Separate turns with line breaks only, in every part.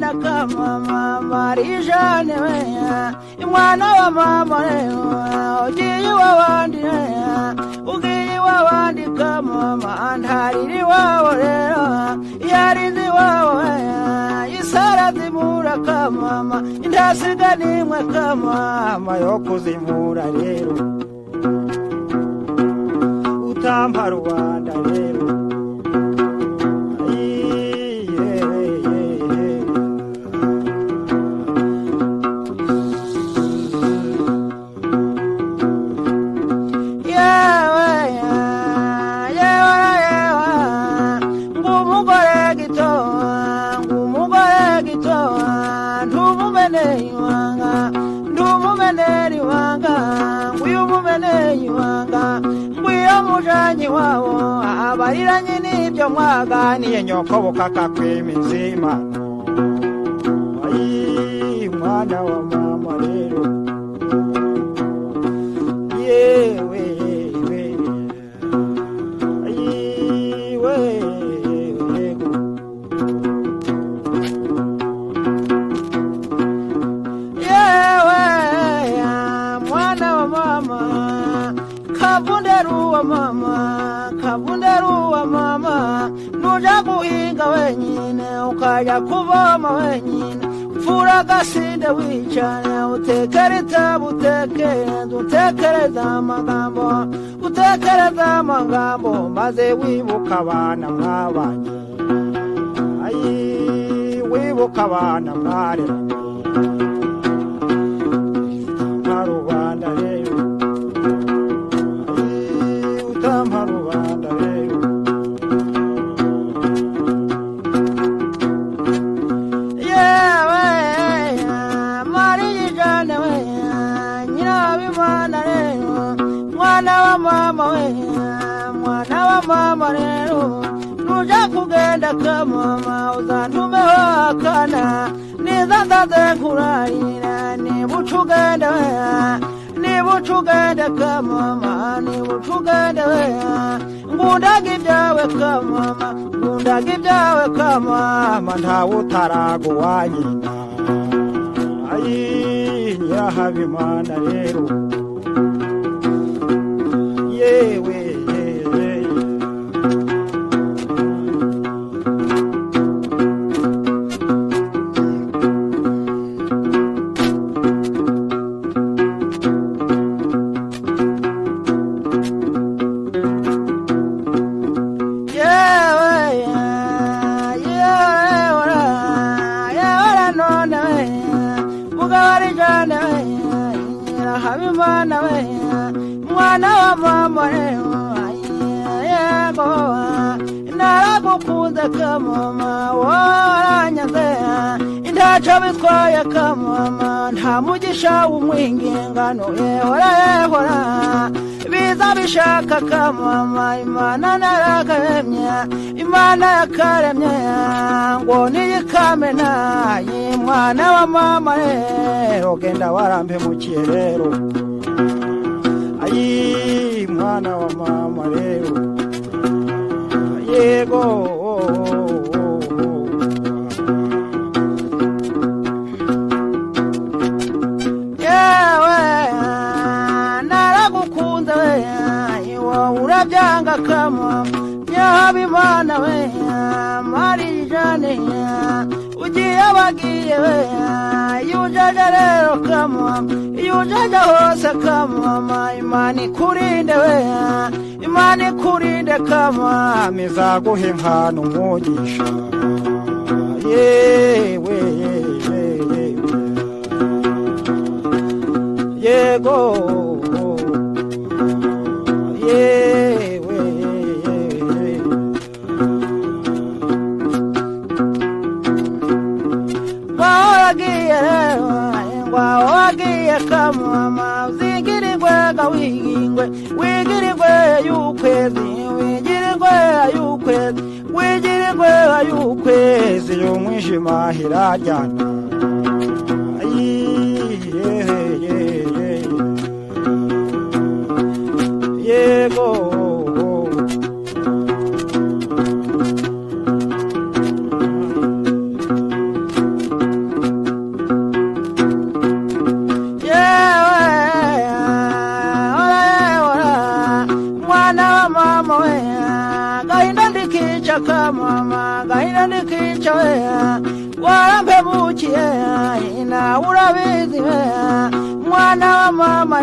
Habimana kamama Marijane we, mwana wa mama ugiye iw'abandi, ugiye iw'abandi kamama ntarira iwabo rero, yarize iwabo isara zimura kamama, intasiga nimwe kamama yo kuzimura rero, utampa rubanda rero. Mujanyi wabo abariranye n'ibyo mwaganiye nyoko bukakakwima inzimano. Ayi mwana wa mama rero, yewe we, ayi we, yewe mwana wa mama kavunderu wa mama, kavunderu wa mama, nuja guhinga wenyine ukaja kuvoma wenyine, upfura agasinde wicare utekere itabu utekereze, utekereze amagambo, utekereze amagambo, maze wibuka abana mwabanye, ayi wibuka abana mwareranye, utampa rubanda rero, utampa rubanda rero. Yewe Marijane we, Nyirabimana rero, mwana wa mama we, mwana wa mama rero, nuja kugenda kamama uzantumeho akana, niza ndaze nkurarira, nibuca ugenda we, nibuca ugenda kamama, nibuca ugenda we, ngundaga ibyawe kamama, ngundaga ibyawe kamama, ntawe utaraguwa nyina. Ayi Nyirahabimana rero, yewe Habimana we, mwana wa mama rero, yego naragukunze kamama, waranyanze ntaco bitwaye kamama, nta mugisha w'umwingingano yehora yehora, biza bishaka kamama, Imana narakaremye, Imana yakaremye ngo niyikamena, mwana wa mama rero, genda warampemukiye rero, ayi mwana wa mama rero, yego. Yewe naragukunze we, wowe urabyanga kamama, Nyirahabimana we, Marijane ugiye abagiye we, iyo ujaja rero kamama, iyo ujaja hose kamama, Imana ikurinde we, Imana ikurinde kamama, izaguha impano umugisha, yewe yego yewe. Wagiye wagiye kamama, uzigira ingwega wigingwe, wigira ingwe y'ukwezi, wigira ingwe y'ukwezi, wigira ingwe y'ukwezi, y'umwijima hirajyana. Yego we warampemukiye nawe urabizi we mwana wa mama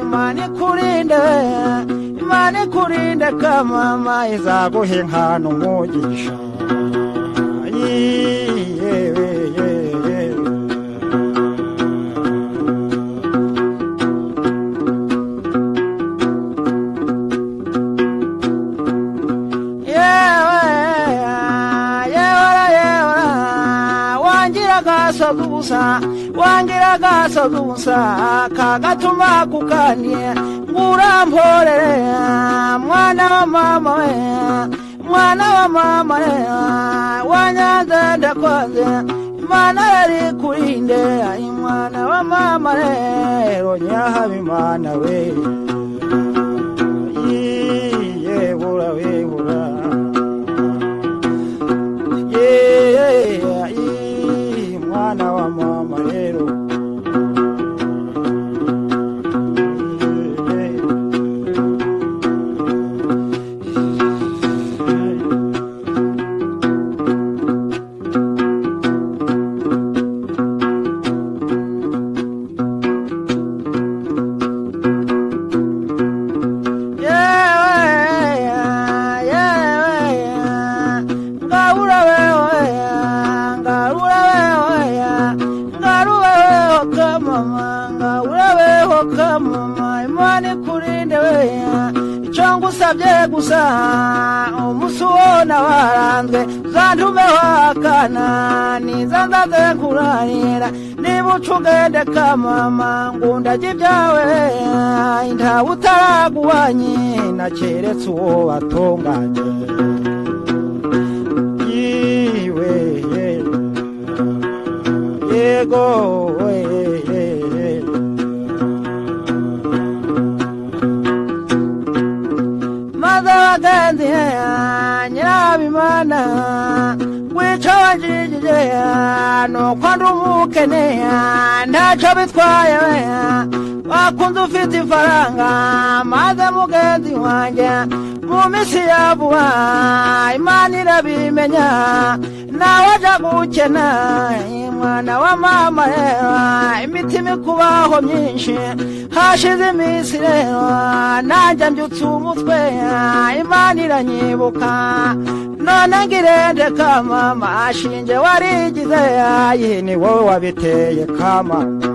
Imana ikurinde Imana ikurinde kamama izaguha inkano umugisha yewe gasogusa wangira gasogusa kagatuma kukanye nguramporere mwana wa mama we mwana wa mama wanyanze ndakwanze Imana yari kurinde mwana wa mama rero Nyahabimana we yebura webura ye mwana wa mama rero Icyo gusa umunsi ubona waranzwe uzantume wakana niza nzaze nkurarira niba uca ugende kamama ngundage ibyawe ntawe utaraguhanye na keretse uwo batunganye yiwe yego we Maze Nyirabimana wica wanjijije nuko ndi umukene ntacyo bitwaye wakunze ufite ifaranga maze mugenzi wanjye mu minsi ya vuba Imana irabimenya nawe aja gukena mwana wa mama imitima ikubaho myinshi hashize iminsi rero nanjye mbyutse umutwe Imana iranyibuka none ngirende kamama ashinje warigize ayi ni wowe wabiteye kamama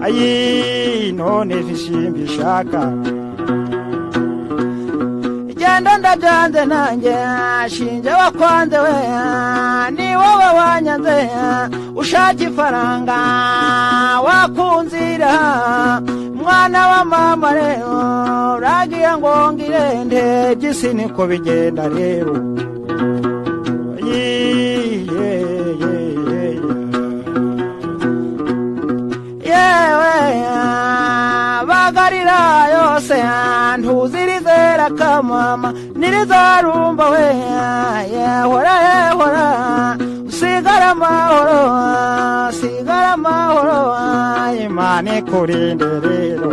ayi none vishimbishaka genda ndabyanze nanjye shinje wakwanze we ni wowe wanyanze ushaka ifaranga wakunzira mwana wa mama rero uragiye ngo ngirende by'isi niko bigenda rero yewe bagarira yose ntuzirizera kamama nirizarumba we yehora yehora usigara amahoro sigara amahoro Imana ikurinde rero